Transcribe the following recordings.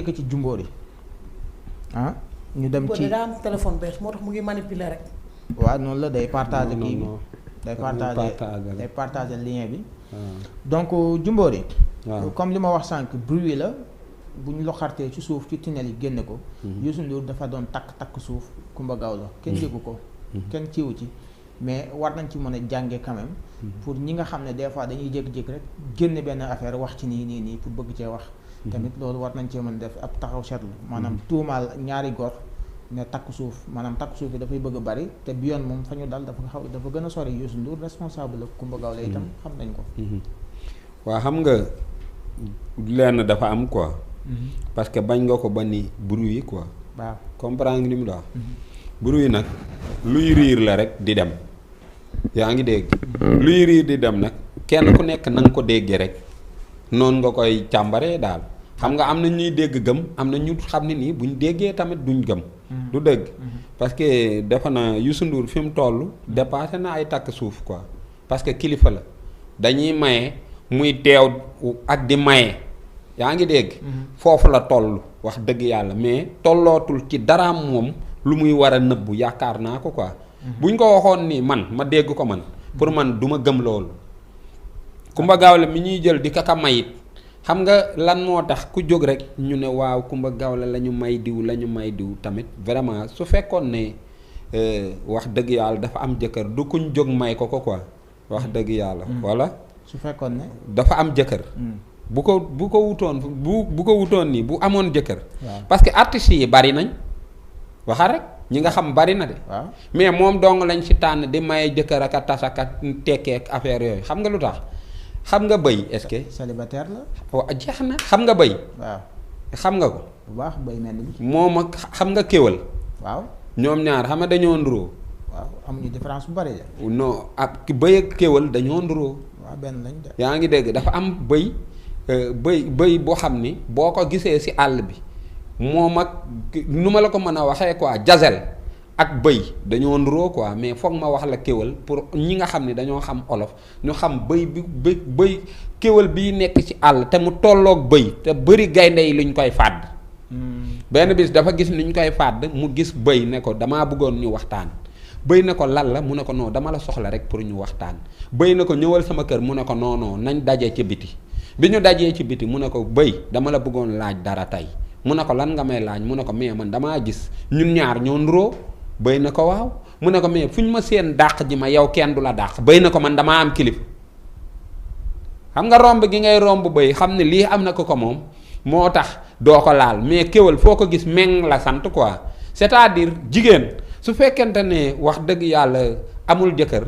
njëkk ci Jumbóori ah. ñu dem ci daa am téléphone bees moo tax mu ngi manipuler rek. waaw noonu la day partager kii bi day partager lien bi. donc Jumbóori. comme li ma wax sànq bruit la bu ñu loxartee ci suuf ci tunnel yi génne ko. Youssou Ndour dafa doon takk suuf Coumba Gawlo kenn yëgu ko. kenn ciwu ci mais war nañ ci mën a jànge quand même. pour ñi nga xam ne des fois dañuy jékki-jékki rek génne benn affaire wax ci nii pour bëgg cee wax. tamit loolu war nañ cee mën def ab taxaw seetlu maanaam tuumaal ñaari góor ne takk suuf maanaam takk suuf yi dafay bëgg a bari te bi yoon moom fa ñu dal dafa gën a sori Youssou Ndour responsable la Coumba Gawlo itam xam nañ ko. waaw xam nga lenn dafa am quoi. parce que bañ nga ko ba ni bruit yi quoi. waaw comprendre nga li mu la wax. bruit yi nag luy riir la rek di dem. yaa ngi dégg luy riir di dem nag kenn ku nekk na nga ko déggee rek noonu nga koy càmbaree daal xam nga am na ñuy dégg gëm am na ñu xam ne nii buñ déggee tamit duñ gëm. du dëgg. parce que defe na Youssou Ndour fi mu toll dépassé na ay takk suuf quoi parce que kilifa la dañuy maye muy teew ak di maye yaa ngi dégg. foofu la toll wax dëgg yàlla mais tollootul ci daraam moom lu muy war a nëbbu yaakaar naa ko quoi. buñ ko waxoon nii man ma dégg ko man pour man du ma gëm loolu. Coumba Gawlo mi ñuy jël di kaka mayit xam nga lan moo tax ku jóg rek ñu ne waaw Coumba Gawlo la ñu may diw tamit vraiment su fekkoon ne wax dëgg yàlla dafa am jëkkër du kuñ jóg may ko quoi wax dëgg yàlla. walla su fekkoon ne dafa am jëkkër. bu ko wutoon nii bu amoon jëkkër. parce que artistes yi bari nañ waxa rek. ñi nga xam bari na de. waaw mais moom dong lañ ci tànn di may jëkkër ak a tas ak a tekkee ak affaire yooyu xam nga lu tax xam nga bëy est-ce que. célibataire la. waaw jeex na xam nga bëy. waaw xam nga ko. bu baax bëy mel ni. moom ak xam nga kéwal. waaw ñoom ñaar xam nga dañoo nduroo. waaw amuñu différence bu bari de. non ak bëy ak kéwal dañoo nduroo. waaw benn lañ de. yaa ngi dégg dafa am bëy boo xam ni boo ko gisee ci àll bi. moom ak nu ma la ko mën a waxee quoi jazel ak bëy dañoo nduroo quoi mais foog ma wax la kéwal pour ñi nga xam ne dañoo xam olof ñu xam bëy kéwal bii nekk ci àll te mu tolloog bëy te bëri gaynde yi luñ koy fàdd. benn bis dafa gis niñ koy fàdd mu gis bëy ne ko damaa bëggoon ñu waxtaan bëy ne ko lan la mu ne ko non dama la soxla rek pour ñu waxtaan bëy ne ko ñëwal sama kër mu ne ko non nañ dajee ci biti bi ñu dajee ci biti mu ne ko bëy dama la bëggoon laaj dara tey. mu ne ko lan nga may laaj mu ne ko mais man damaa gis ñun ñaar ñoo nuroo bëy na ko waaw mu ne ko mais fu ñu ma seen dàq ji ma yow kenn du la dàq bëy na ko man damaa am kilif xam nga romb gi ngay romb bëy xam ne lii am na ko moom moo tax doo ko laal mais kéwal foo ko gis meng la sant quoi c'est-à-dire jigéen su fekkente ne wax dëgg yàlla amul jëkkër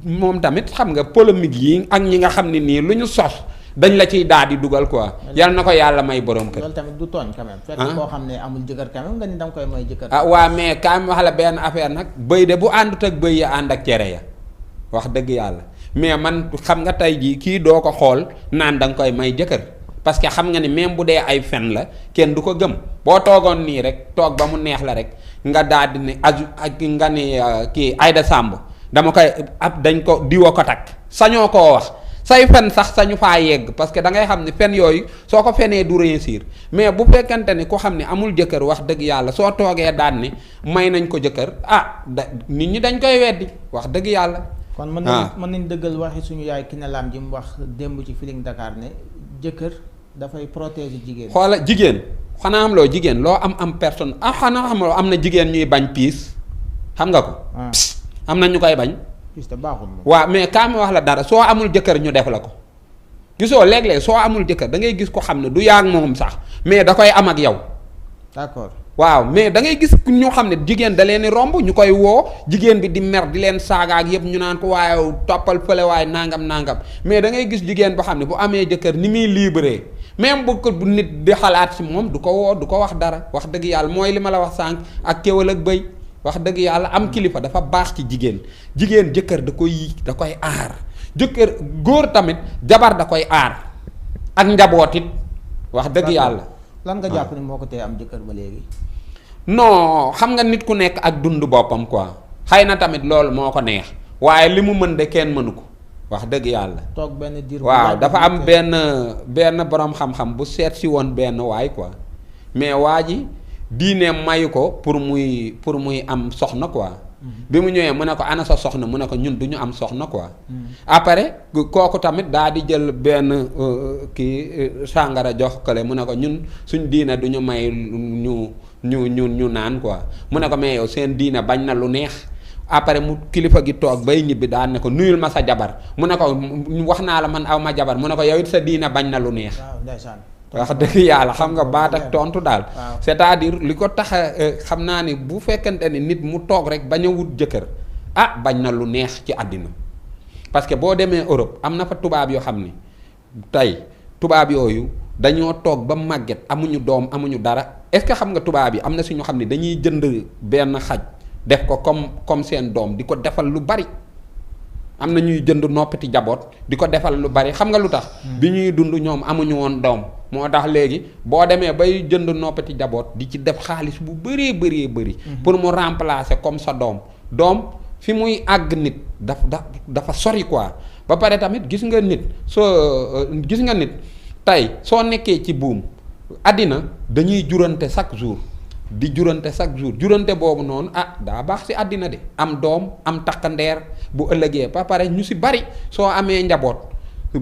moom tamit xam nga polémique yi ak ñi nga xam ne nii lu ñu sos dañ la ciy daal di dugal quoi yal na ko yàlla may borom kër. loolu tamit du tooñ quand même. fekk koo xam ne amul jëkkër quand même nga ni danga koy may jëkkër. ah waa mais kaay ma wax la benn affaire nag bëy de bu àndut ak bëy ya ànd ak cere ya wax dëgg yàlla mais man xam nga tey jii kii doo ko xool naan da nga koy may jëkkër parce que xam nga ni même bu dee ay fen la kenn du ko gëm boo toogoon nii rek toog ba mu neex la rek nga daal di ne aju ak nga ni kii Aïda Samb dama koy ab dañ ko diwa ko takk sañoo koo wax. say fen sax sañu faa yegg parce que da ngay xam ne fen yooyu soo ko fenee du réussir mais bu fekkante ni ko xam ne amul jëkkër wax dëgg yàlla soo toogee daan ni may nañ ko jëkkër nit ñi dañ koy weddi wax dëgg yàlla. kon mën nañ dëggal waxi suñu yaay Kiné Lam ji mu wax démb ci Feeling Dakar ne jëkkër dafay protéger jigéen. xoola jigéen xanaa am loo jigéen loo am personne xanaa xam loo am na jigéen ñuy bañ piis xam nga ko. am na ñu koy bañ. waaw mais kaami wax la dara soo amul jëkkër ñu def la ko gisoo léeg-léeg soo amul jëkkër da ngay gis ko xam ne du yaag moom sax mais da koy am ak yow. d'accord waaw mais da ngay gis ñoo xam ne jigéen da leen di romb ñu koy woo jigéen bi di mer di leen saaga ak yëpp ñu naan ko waaye toppal fële waaye nangam mais da ngay gis jigéen boo xam ne bu amee jëkkër ni muy libre même bu ko bu nit di xalaat ci moom du ko woo du ko wax dara wax dëgg yàlla mooy li ma la wax sànq ak kéwal ak bëy wax dëgg yàlla am kilifa dafa baax ci jigéen jëkkër da koy aar jëkkër góor tamit jabar da koy aar ak njaboot it wax dëgg yàlla. lan nga jàpp ni moo ko tee am jëkkër ba léegi. non xam nga nit ku nekk ak dund boppam quoi xëy na tamit loolu moo ko neex waaye li mu mën de kenn mënu ko wax dëgg yàlla. toog benn diir waaw dafa am benn borom xam-xam bu seet si woon benn waay quoi mais waa ji diine mayu ko pour muy am soxna quoi. bi mu ñëwee mu ne ko ana sa soxna mu ne ko ñun du ñu am soxna quoi. après kooku tamit daa di jël benn sàngara jox kële mu ne ko ñun suñ diine du ñu may ñu naan quoi mu ne ko mais yow seen diine bañ na lu neex. après mu kilifa gi toog bay ñibbi daan ne ko nuyul ma sa jabar mu ne ko wax naa la man aw ma jabar mu ne ko yow it sa diine bañ na lu neex. wax dëgg yàlla xam nga baat ak tontu daal. c'est-à-dire li ko tax xam naa ni bu fekkente ni nit mu toog rek bañ a wut jëkkër bañ na lu neex ci àddina parce que boo demee Europe am na fa tubaab yoo xam ni tey tubaab yooyu dañoo toog ba màgget amuñu doom amuñu dara est-ce que xam nga tubaab yi am na si ñu xam ne dañuy jënd benn xaj def ko comme seen doom di ko defal lu bari. am na ñuy jënd noppiti jaboot di ko defal lu bari xam nga lu tax. bi ñuy dund ñoom amuñu woon doom. moo tax léegi boo demee bay jënd noppiti jaboot di ci def xaalis bu bëree bëri. pour mu remplacer comme sa doom fi muy àgg nit dafa sori quoi ba pare tamit gis nga nit tey soo nekkee ci buum àddina dañuy jurante chaque jour. di jurante boobu noonu daa baax ci àddina de am doom am takkandeer bu ëllëgee ba pare ñu ci bari soo amee njaboot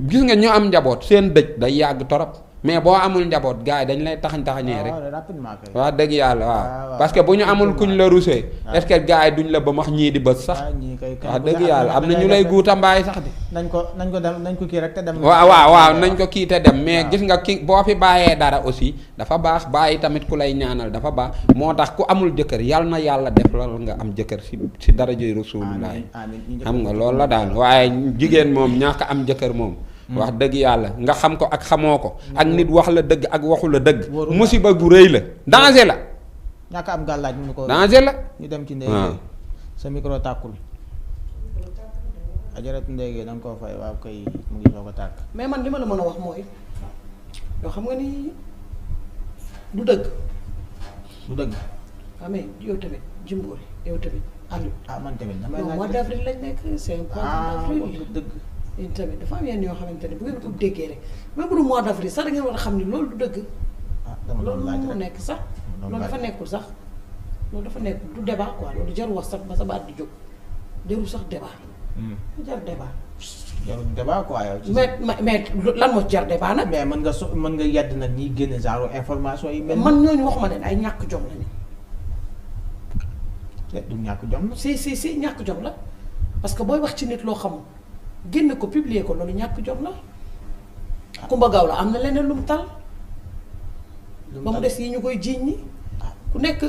gis nga ñu am njaboot seen dëj day yàgg torop mais boo amul njaboot gars yi dañ lay taxañee rek waaw dëgg yàlla waaw parce que bu ñu amul kuñ la rusee est-ce que gars yi duñ la ba max ñii di bës sax waaw dëgg yàlla am na ñu lay guuta mbaay sax di nañ ko kii rek te dem waaw nañ ko kii te dem mais gis nga ki boo fi bàyyee dara aussi dafa baax bàyyi tamit ku lay ñaanal dafa baax moo tax ku amul jëkkër yàlla na yàlla def loolu nga am jëkkër si daraja Rasulullah xam nga loolu la daal waaye jigéen moom ñàkk am jëkkër moom wax dëgg yàlla nga xam ko ak xamoo ko ak nit wax la dëgg ak waxu la dëgg musiba gu rëy la danger la ñàkk am gàllaaj mu ko danger la ñu dem ci ndéygee sa micro tàkkul ajaratu ndéygee da nga koo fay waaw koy mu ngi soo ko tàkk mais man li ma la mën a wax mooy yoo xam nga ni du dëgg waaw mais yow tamit Jimbori yow tamit Aliou man tamit damay laaj mois d'avril lañ nekk c'est un mois d'avril dëgg yéen tamit dafa am yenn yoo xamante ne bu ngeen ko déggee rek même bu dul mois d'avril sax da ngeen war a xam ni loolu du dëgg. loolu moo nekk sax. loolu dafa nekkul sax loolu dafa nekkul du débat quoi loolu jarul wax sax ba sa baat di jóg jarul sax débat. jar débat. jarul débat quoi yow. mais lan moo jar débat nag. mais mën nga yedd nag ñiy génne genre information yi. man ñooñu waxuma ne ay ñàkk jom lañu. du ñàkk jom la. si ñàkk jom la parce que booy wax ci nit loo xamul. génn ko publier ko loolu ñàkk jom la. Kumba Gawlo am na leneen lu mu tal. ba mu des yi ñu koy jiiñ ni ku nekk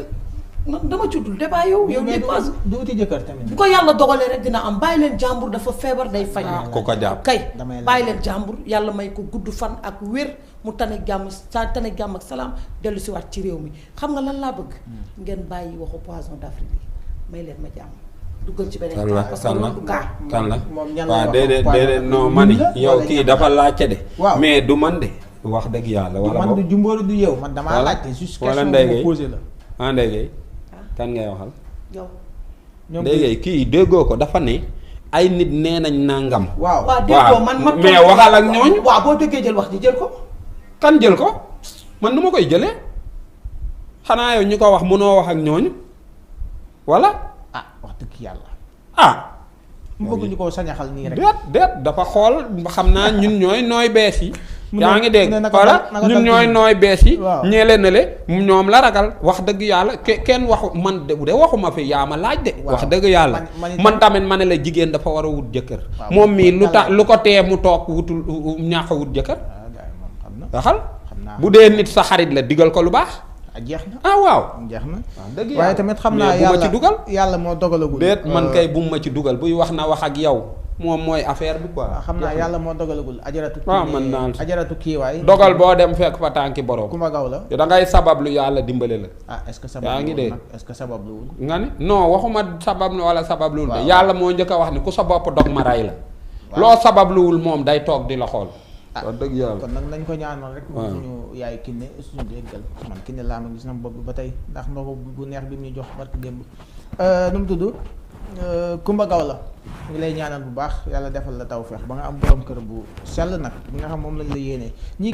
dama cuddul débat yow ñëpp du uti jëkkër tamit bu ko yàlla dogalee rek dina am bàyyi leen jàmbur dafa feebar day faj. ku ko jàpp kay bàyyi leen jàmbur yàlla may ko gudd fan ak wér mu tane jàmm ak salaam dellu si waat ci réew mi xam nga lan laa bëgg. ngeen bàyyi waxu poisson d'Afrique yi may leen ma jàmm. duggal ci beneen parce que loolu du kaa. kan la waaw déedéet non mani yow kii dafa laajte de. mais du man de. wax dëgg yàlla wala man du Jimbori du yow man damaa laajte juste question bu posé la. Ndeye Gueye kan ngay waxal. yow. Ndeye Gueye kii déggoo ko dafa ne ay nit nee nañ nangam. waaw déggoo man mais waxal ak ñooñu. waaw boo déggee jël wax ji jël ko. kan jël ko man nu ma koy jëlee xanaa yow ñu ko wax mënoo wax ak ñooñu wala. wax dëgg yàlla. mu bëgg ñu ko sañaxal nii rek. déet dafa xool xam naa ñun ñooy nooy bees yi. yaa ngi dégg voilà ñun ñooy nooy bees yi. ñeele na le ñoom la ragal wax dëgg yàlla kenn waxu man de waxuma fi yaa ma laaj de. wax dëgg yàlla man tamit ma ne la jigéen dafa war a wut jëkkër. moom mii lu tax lu ko tee mu toog wutul ñàkk a wut jëkkër. waxal bu dee nit sa xarit la digal ko lu baax. jeex na waaw jeex na dëgg waaye tamit xam naa bu ma ci dugal yàlla moo dogalagul déet man kay bu ma ci dugal buy wax na wax ak yow moom mooy affaire bi quoi. xam naa yàlla moo dogalagul ajaratu waaw man naan ajaratu kii waay dogal boo dem fekk fa tànki borom. Kumba Gawlo da ngay sabablu yàlla dimbale la. est-ce que sabablu yaa ngi dégg est-ce que sababluwul nga ne non waxuma sabablu wala sababluwul de yàlla moo njëkk a wax ni ku sa bopp dog ma rey la. loo sababluwul moom day toog di la xool. wax dëgg yàlla kon nag nañ ko ñaanal rek. suñu yaay Kiné suñu déggal man Kiné laa ma gis na bopp bi ba tey ndax ndox bu neex bi mu ñu jox barki démb. nu mu tudd Kumba Gawlo ngi lay ñaanal bu baax yàlla defal la tawfeex ba nga am borom kër bu sell nag bi nga xam moom lañ la yéenee ñi